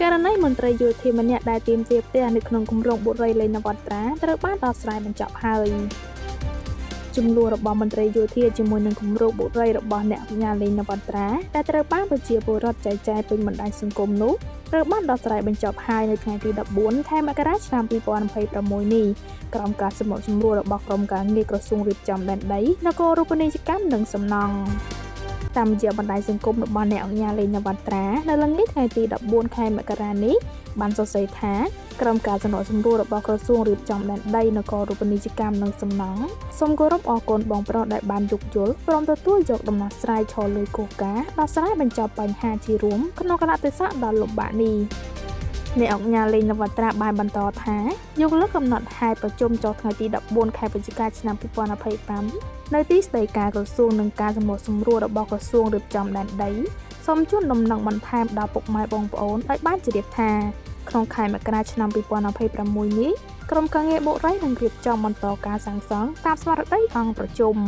ករណីមន្ត្រីយោធាម្នាក់ដែលទាមទារផ្ទះនៅក្នុងគម្រោងបុរីឡេងនវត្រាត្រូវបានដោះស្រាយបញ្ចប់ហើយជម្លោះរបស់មន្ត្រីយោធាជាមួយនឹងគម្រោងបុរីរបស់អ្នកឧកញ៉ាឡេងនវត្រាដែលត្រូវបានប្រជាពលរដ្ឋចែកចាយពេញបណ្ដាញសង្គមនោះត្រូវបានដោះស្រាយបញ្ចប់ហើយនៅថ្ងៃទី14ខែមករាឆ្នាំ2026នេះក្រោមការសម្របសម្រួលរបស់ក្រុមការងារក្រសួងរៀបចំដែនដីនគររូបនីយកម្មនិងសំណង់តាមរយៈបណ្ដាញសង្គមរបស់អ្នកឧកញ៉ាឡេងនវត្រានៅល្ងាចថ្ងៃទី14ខែមករានេះបានសរសេរថាក្រោមការសម្របសម្រួលរបស់ក្រសួងរៀបចំដែនដីនគររូបនីយកម្មនិងសំណង់សូមគោរពអរគុណបងប្រុសដែលបានយោគយល់ព្រមទទួលយកដំណោះស្រាយឈរលើគោលការណ៍ដោះស្រាយបញ្ចប់បញ្ហាជារួមក្នុងកាលៈទេសៈដ៏លំបាកនេះអ្នកឧកញ៉ាឡេងនវត្រាបានបន្តថាយកលើកកំណត់ហេតុប្រជុំចុះថ្ងៃទី14ខែវិច្ឆិកាឆ្នាំ2025នៅទីស្តីការក្រសួងនិងការសម្របសម្រួលរបស់ក្រសួងរៀបចំដែនដីសូមជូនដំណឹងបន្ថែមដល់ពុកម៉ែបងប្អូនឲ្យបានជ្រាបថាក្នុងខែមករាឆ្នាំ2026នេះក្រុមការងារបុរីនឹងរៀបចំបន្តការសាងសង់តាមស្មារតីអង្គប្រជុំ។